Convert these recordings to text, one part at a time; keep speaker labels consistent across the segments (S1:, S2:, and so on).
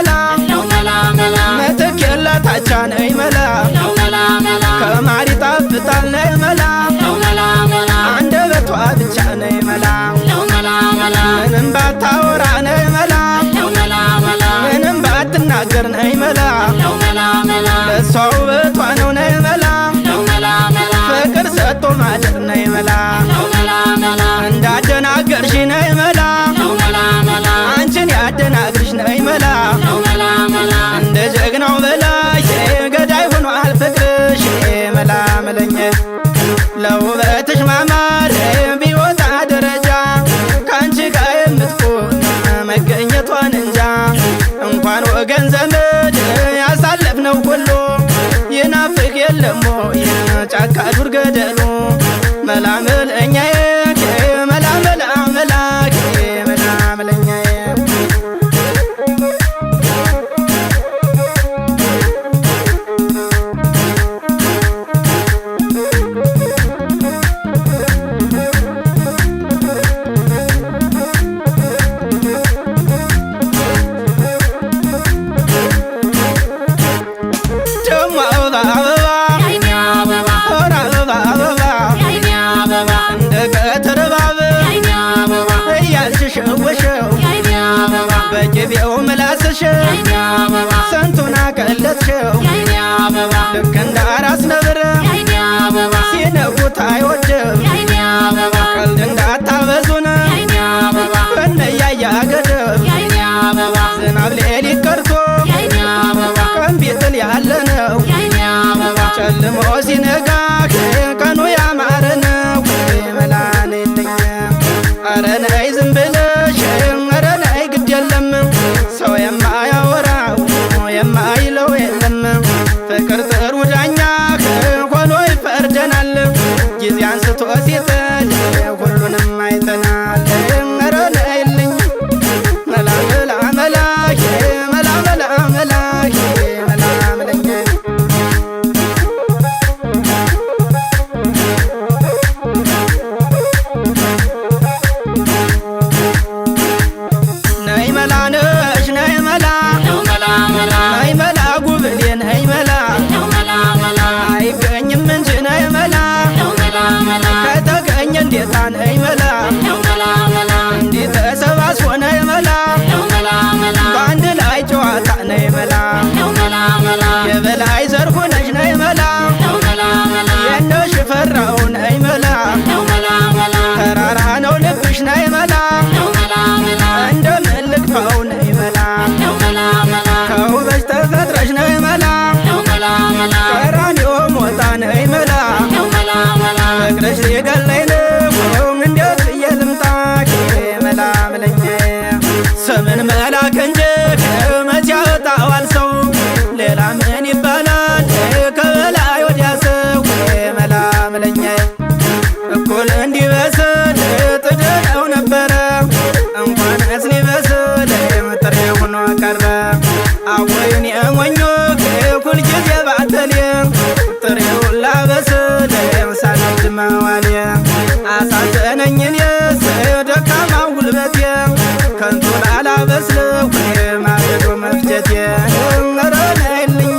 S1: መላ ምትክ የላት አቻ ነይ መላ ከማር ይጣፍጣል ነይ መላ አንደበቷ ብቻ ነይ መላ ምንም ባታወራ ነይ መላ ምንም ባትናገር ነይ መላ ለእሷ ውበቷ ነው ነይ መላ ፍቅር ሰጥቶ ማደር ነይ መላ እንዳደናገርሽ ነይ መላ አንቺን ያደናግርሽ ነይ መላ እንደ ጀግናው በላይ ገዳይ ሆኗል ፍቅርሽ መላ መለኘ ለውበትሽ ማማር ቢወጣ ደረጃ ካንቺ ጋር የምትቆም መገኘቷን እንጃ እንኳን ወገን ዘመድ ያሳለፍነው ሁሉ ይናፍቅ የለም ወይ ጫካ ዱር ገደሉ መላ መለኛዬ መላ መላ መላ መላ መለኛዬ። ደሞ አበባ አበባ ኧረ አበባ አበባ እንደ ቀትር እባብ እያልሽ ሸወሸው በቅቤው ምላስሽ ስንቱን አቀለጥሽው ልክ እንደ አራስ ነብር ሲነኩት አይወድም ቀልድ እንዳታበዙን በነያያ ገደብ ዝናብ ሌሊት ቀርቶ ቀን ቢጥል ያለ ነው ጨልሞ ሲነጋ ቀኑ ያማረ ነው መላ ነይልኝ ኧረ ነይ ዝም ብለሽ ኧረ ነይ ግድ የለም ሰው የማያወራው የማይለው የለም ፍቅር ጥሩ ዳኛ ሆኖ ይፈርደናል ጊዜ አንስቶ ሲጥል ሁሉንም አይተናል ኧረ ነይልኝ መላ መላ መላ መላ መላ መላ መላ መለኛ። ነይ መላ ነሽ ነይ መላ ነይ መላ ጉብሌ ነይ መላ አይገኝም እንጂ ነይ መላ ከተገኘ እንዴታ ነይ መላ እንዲህ ተሰባስቦ ነይ መላ በአንድ ላይ ጨዋታ ነይ መላ የበላይ ዘር ሆነሽ ነይ መላ የነ ሽፈራው ነይ መላ ተራራ ነው ልብሽ ነይ መላ እንደምን ልግፋው ነይ መላ ከውበሽ ተፈጥረሽ ነይ መላ ቀራንዮ ሞጣ ነይ መላ ፍቅርሽ ሊገለኝ ነው እንዴት ብዬ ልምጣ መላ መለኛ ስምን መላክ እንጂ መቼ ያወጣዋል ሰው ሌላ ምን ይባላል ከበላይ ወዲያ ሰው መላ መለኛ እኩል እንዲበስል ጥደነው ነበረ እንኳንስ ሊበስል ጥሬ ሆኖ ቀረ አወይን የሞኞ ሁልጊዜ ባተሌ ጥሬውን ላበስል ሳነድ መዋሌ አሳዘነኝ እኔስ ደካማው ጉልበቴ ከንቱ ላላበስለው ማገዶ መፍጀቴ ኧረ ነይልኝ።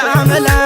S1: መላ መላ።